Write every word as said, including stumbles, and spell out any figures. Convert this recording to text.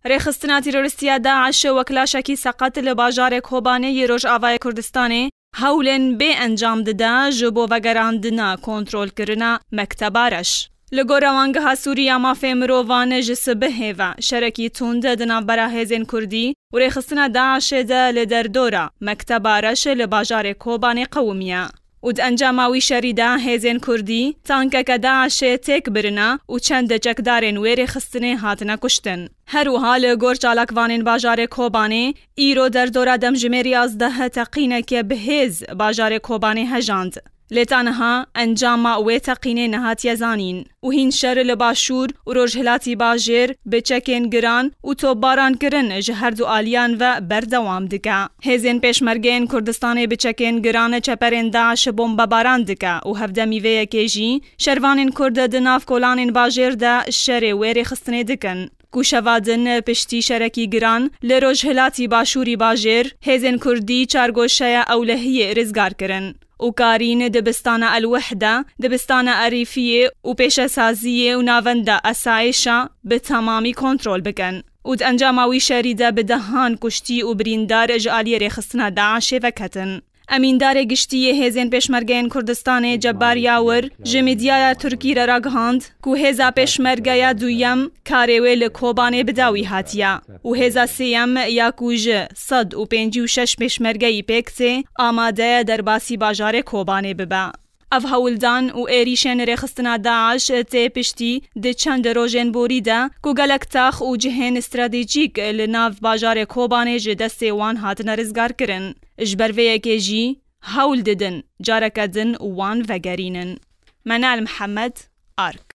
Rêxistina terorîstî ya DAIŞ wek laşekî seqet li bajarê Kobanê yê Rojavayê Kurdistanê hewlên bê encam dide ji bo vegerandina kontrolkirina Mekteba Reş. Li gora Wangeha Sûrî ya Mafê Mirovan ji sibihê ve şerekî tund di navbera hêzên Kurdî û rêxistina DAIŞê de li derdora Mekteba Reş li bajarê Kobanê qewimiye. Û di encama wî şerî de hêzên Kurdî tankeke DAIŞê têk birine û çend çekdarên wê rêxistinê hatine kuştin. Her wiha li gor çalakvanên bajarê Kobanê, îro derdora demjimêr yazdeh teqîneke bi hêz bajarê Kobanê hejand. Lê ta niha encama wê teqînê nehatiye zanîn û hîn şer li başûr û rojhilatî bajêr bi çekên giran û topbaran kirin ji her du aliyan ve berdewam dike. Hêzên pêşmergeyên Kurdistanê bi çekên giran çeperên DAIŞ bombebaran dike û hevdemî vê yekê jî şervanên Kurd di nav kolanên bajêr de şerê wê rêxistinê dikin. Ku şeva din piştî şerekî giran li rojhilatî başûrî bajêr, hêzên Kurdî çargoşeya Ewlehiyê rizgar kirin û karîn dibistana El Wehde, dibistana Erîfiyê û pêşesaziyê û navenda Esayişa bi temamî kontrol bikin. Û di encama wî şerî de bi dehan kuştî û birîndar ji aliyê rêxistina DAIŞê veketin. Emîndarê giştî yê Hêzên Pêşmergeyên Kurdistanê Cebbar Yawir ji medyaya Tirkî re ragihand ku hêza Pêşmergeya duyem karê wê li Kobanê bi dawî hatiye û hêza sêyem ya ku ji sed û pêncî û şeş pêşmergeyî pêk tê, amade ye derbasî bajarê Kobanê bibe. Ev hewldan û êrîşên rêxistina DAIŞ tê piştî di çend rojên borî de ku gelek tax û cihên stratejîk li nav bajarê Kobanê ji destê wan hatine rizgarkirin. Ji ber vê yekê jî hewl didin careke din wan vegerînin. Menal Mihemed, Ark.